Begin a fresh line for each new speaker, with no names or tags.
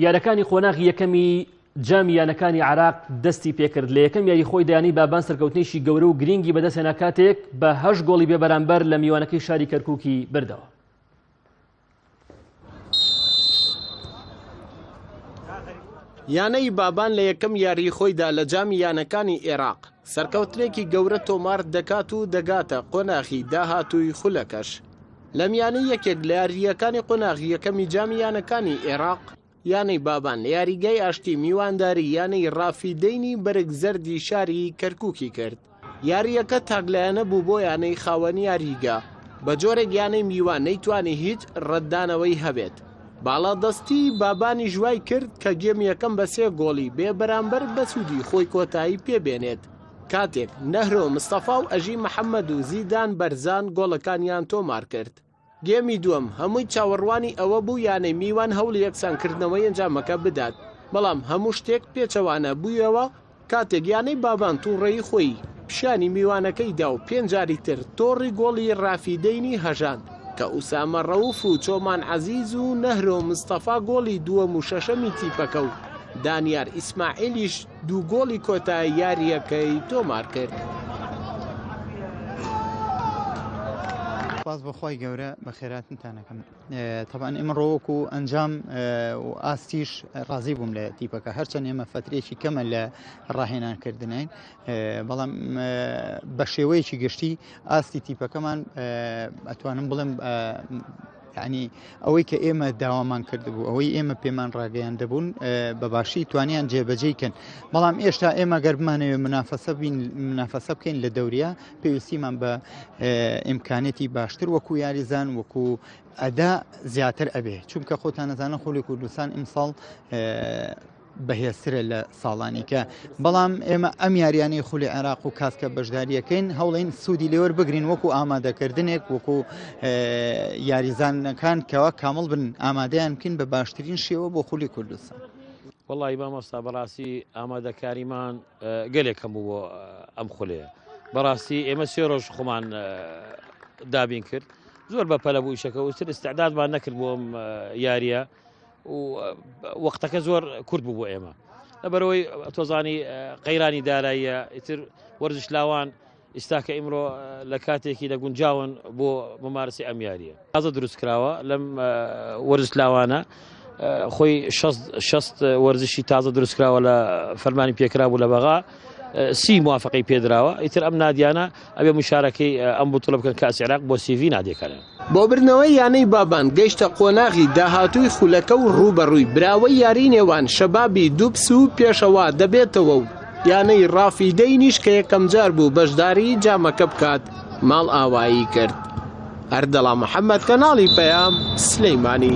یارەکانی قۆناغی یەکەمی جامی یانەکانی عراق دەستی پێکرد لە یەکەم یاری خۆی دایانی بابان سەرکەوتنێکی گەورە و گرینگی بەدەستهێنا کاتێک بە هەش گۆڵی بێبەرامبەر لە میوانەکەی شاری کەرکوکی بردەوە.
یانەی بابان لە یەکەم یاریی خۆیدا لە جامی یانەکانی ئێراق سەرکەوتنێکی گەورە تۆمار دەکات و دەگاتە قۆناغی داهاتووی خولەکەش. لە میانەی یەکێک لە یارییەکانی قۆناغی یەکەمی جامی یانەکانی ئێراق، یانەی بابان لە یاریگای ئاشتی میوانداری یانەی ڕافیدەینی بەرگ زەردی شاری کەرکوکی کرد. یارییەکە تاکلایەنە بوو بۆ یانەی خاوەن یاریگا، بە جۆرێک یانەی میوان نەیتوانی هیچ ڕەتدانەوەی هەبێت. باڵادەستی بابانیش وای کرد کە گێم یەکەم بە سێ گۆڵی بێ بەرامبەر بە سوودی خۆی کۆتایی پێ بێنێت، کاتێک نەهرۆ مستەفا و ئەژی محەمەد و زیدان بەرزان گۆڵەکانیان تۆمار کرد. گێمی دووەم هەمووی چاوەڕوانی ئەوە بوو یانەی میوان هەوڵی یەکسانکردنەوەی ئەنجامەکە بدات، بەڵام هەموو شتێک پێچەوانە بوویەوە کاتێک یانەی بابان تووڕەیی خۆی پیشانی میوانەکەی دا و پێنج جاری تر تۆڕی گۆڵی رافیدەینی هەژاند کە ئوسامە رەوف و چۆمان عەزیز و نەهرۆ مستەفا گۆڵی دووەم و شەشەمی تیپەکە و دانیار ئیسماعیلیش دوو گۆڵی کۆتایی یارییەکەی تۆمارکرد.
سوپاس بۆ خوای گەورە بەخێراتنتان ئەکەم تەبعەن ئێمە وەکو ئەنجام و ئاستیش ڕازی بووم لە تیپەکە هەرچەند ئێمە فترێکی کەمە لە ڕاهێنانکردنین بەڵام بە شێوەیەکی گشتی ئاستی تیپەکەمان ئەتوانم بڵێم یعنی ئەوەی کە ئێمە داوامان کردبوو ئەوەی ئێمە پێمان ڕاگەیاندەبوون بە باشی توانیان جێبەجێی کەن بەڵام ئێشتا ئێمە گەر بمانەوێ منافەسە بین منافەسە بکەین لە دەوریا پێویستیمان بە ئیمکانێتی باشتر وەکو یاریزان وەکو ئەدا زیاتر ئەبێ چونکە خۆتان نەزانە خولی کوردستان ئیمساڵ بەهێزترە لە ساڵانیکە بەڵام ئێمە ئەم یاریانەی خولی عێراق و کاس کە بەشداریەکەین هەوڵین سوودی لێوەر بگرین وەکو ئامادەکردنێک وەکو یاریزانەکان کەوا کامڵ بن ئامادەیان بکەین بە باشترین شێوە بۆ خولی کوردستان.
وەڵی مامۆستا بەڕاستی ئامادەکاریمان گەلێک کەم بوو بۆ ئەم خولەیە بەڕاستی ئێمە سێ ڕۆژ خۆمان دابین کرد زۆر بە پەلە بوو ئیشەکە وتر استعدادمان نەکرد بۆ ئەم یاریە و وەختەکە زۆر کورت بوو بۆ ئێمە لەبەرەوەی تۆزانی قەیرانی داراییە ئیتر وەرزش لاوان ئیستا کە ئیمڕۆ لە کاتێکی نەگونجاون بۆ ممارسی ئەم یاریە تازە دروست کراوە لەم وەرزش لاوانە خۆی شەست وەرزشی تازە دروست کراوە لە فەرمانی پێکرا بوو لە بەغا سی موافقەی پێدراوە ئیتر ئەم نادیانە ئەبێ مشارەکەی ئەم بوتڵە بکەن کاسی عێراق بۆ سیڤی نادیەکانیان.
بۆ بردنەوەی یانەی بابان گەیشتە قۆناغی داهاتووی خولەکە و ڕووبەڕووی براوەی یاری نێوان شەبابی دوبس و پێشەوا دەبێتەوە و یانەی ڕافیدەینیش کە یەکەمجار بوو بەشداری جامەکە بکات ماڵئاوایی کرد. ئەردەڵان محەمەد، کەناڵی پەیام، سلیمانی.